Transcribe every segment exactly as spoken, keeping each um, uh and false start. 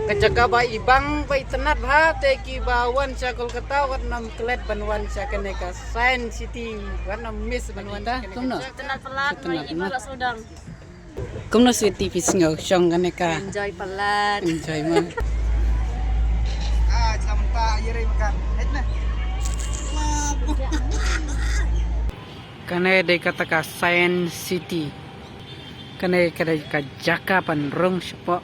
Ka jaka ba i bang ba i tynnad bha, te ki ba wan sha Kolkata wat nym klet ban wan sha kane ka Science City, wat nym miss ban wan sha kane ka jaka. Tynnad palat, ma i ba la sawdong. Kumno Sweety, phi sngew shong kane ka? Enjoy palat. Enjoy ma. Ah, jam ta ye re makan. Het na. Kane dei kata ka Science City. Kane ka dei ka jaka ban rung shapoh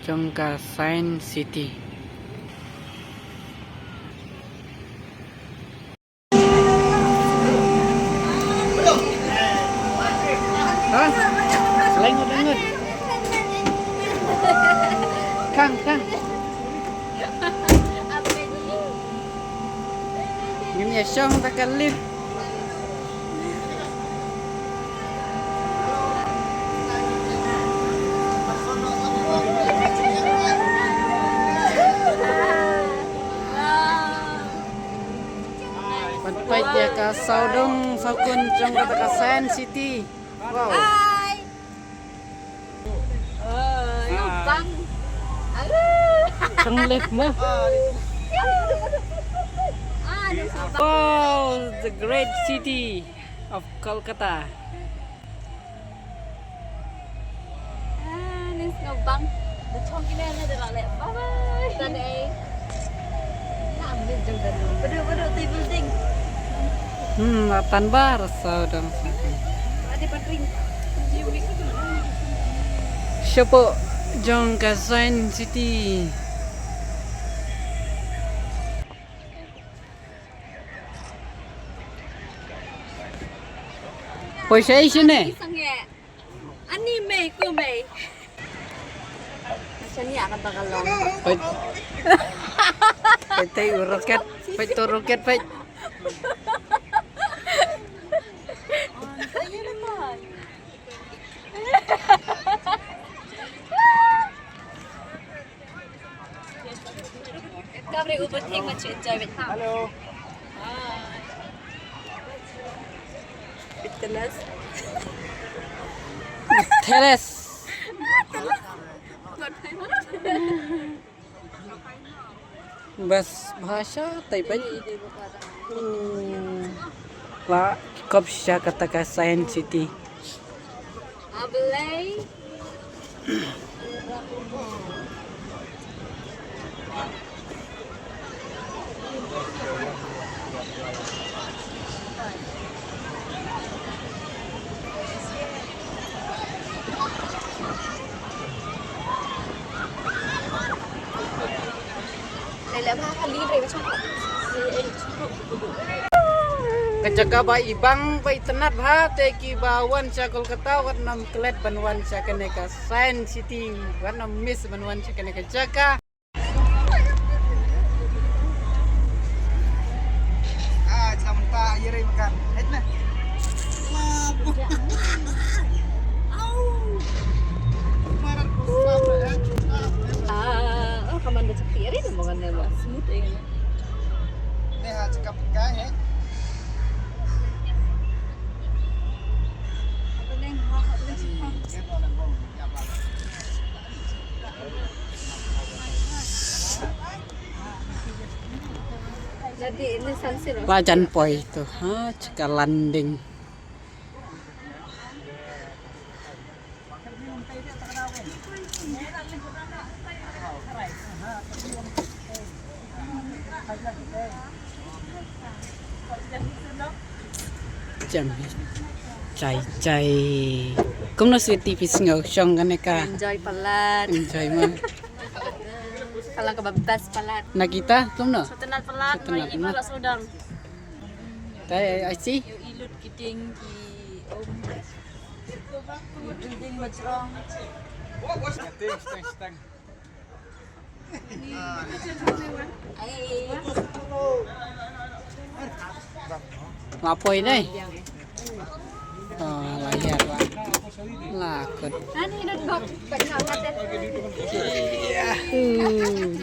jong ka Science City. Ha? Langot, langot. Kang, kang. Ngin ïa shong ta ka lift. Ban peit ïa ka sawdong sawkun jong kata ka Science City. Wow. Hi. Oh, you bang. Aduh. Tang lek ma. Aduh, sabang. Wow, the great city of Kolkata. Ah, ni sngewbang. Da chong kine na da la leh. Bye bye. Tan eh. Na ambil jong dan. Bedu bedu ti building. Hmm, la tan bar sawdong. Ada patring. Shapoh jong ka Science City. Poi shai shane. Ani mei ko mei. Shani akan bakal long. Poi. Poi tai u roket. Poi to roket poi. Ka bre u betheng ma chu enjoy beit ha. Hello. Hi. Fitness. Teles. Bas bhasha tai peit. Hmm. La kop sha kata ka Science City. Ablei. Ka jaka ba i bang ba i tynnad bha, te ki ba wan sha Kolkata wat nym klet ban wan sha kane ka Science City, wat nym miss ban wan sha kane ka jaka. Ah, jam ta ye re makan. Het na. Ah, oh, kaman da chakti rin mo kan ne ba smooth eh. Ne ha chakap kai he. La jan poi to ha, chaka landing. Jam chai chai. Kumno Sweety, phi sngew shong kane ka? Enjoy palat. Enjoy ma. Ka la kaba best palat. Na kita kumno? Sngewtynnad palat, sngewtynnad ma i ma la sawdong. Tai ai si. Ïohi lut ki tieng ki um. Ki building ba jrong. Steng, steng, steng. La poi dei. Oh, la hiar la. La kut. Hmm.